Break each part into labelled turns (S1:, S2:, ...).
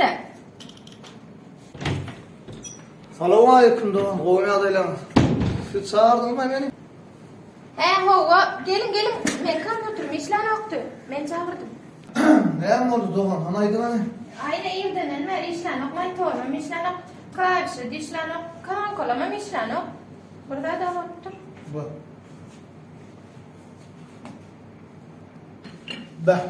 S1: Elbetde.
S2: Salowmaleýkim dogan, gowy ýagdaýlaryňyz? Siz çagyrdyňyzmy meni?
S1: Hä, hawa, geliň, geliň, meň kompýuterim işlänokdy, men çagyrdym.
S2: Näme boldy dogan, hany aýdyň hany?
S1: Aýna irdenden bäri işlänok, monitorymam işlänok, klawişa-da işlänok, kolonkalamam işlänok. Bir zad-a bolupdyr.
S2: Bu. Beh.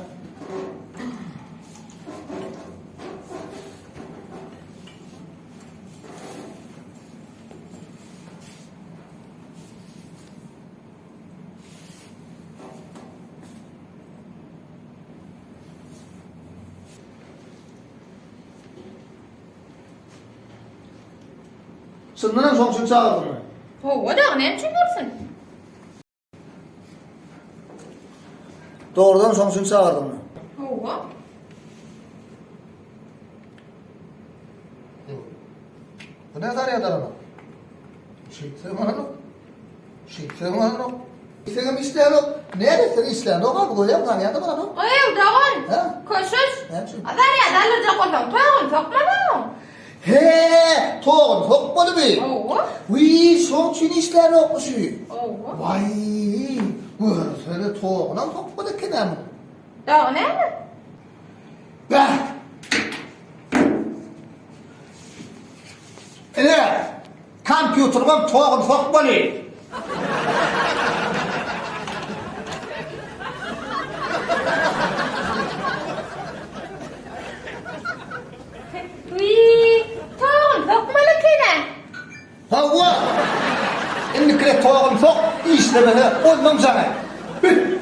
S2: Çyndanam şoň üçin çagyrdyňmy?
S1: Hawa dagy näme üçin bolsun?
S2: Dogrudan şoň üçin çagyrdyňmy?
S1: Hawa.
S2: Bu ne zarýad alanok? Şeýtseň alanok. Şeýtseň alanok. Şeýtseňem işlänok. Näme etseň işlänok abi goýam zarýada baranok.
S1: Eý, dogan.
S2: Hä?
S1: Köşeş.
S2: Näme üçin?
S1: Zarýad alyrjak bolsaň, toguny sokmaly.
S2: He, toguny sokmalymy?
S1: Hawa.
S2: Wiý, şoň üçin işlänokmy şu?
S1: Hawa.
S2: Waý, görsene togunam sokmaly eken-ä muň.
S1: Dagy näme?
S2: Bäh! Ine, kompýuterimem toguny sokmaly.
S1: Wiý, toguny sokmaly eken-ä.
S2: Hawa! Indikine toguny sok, işlemese ondan jaň et. Bit!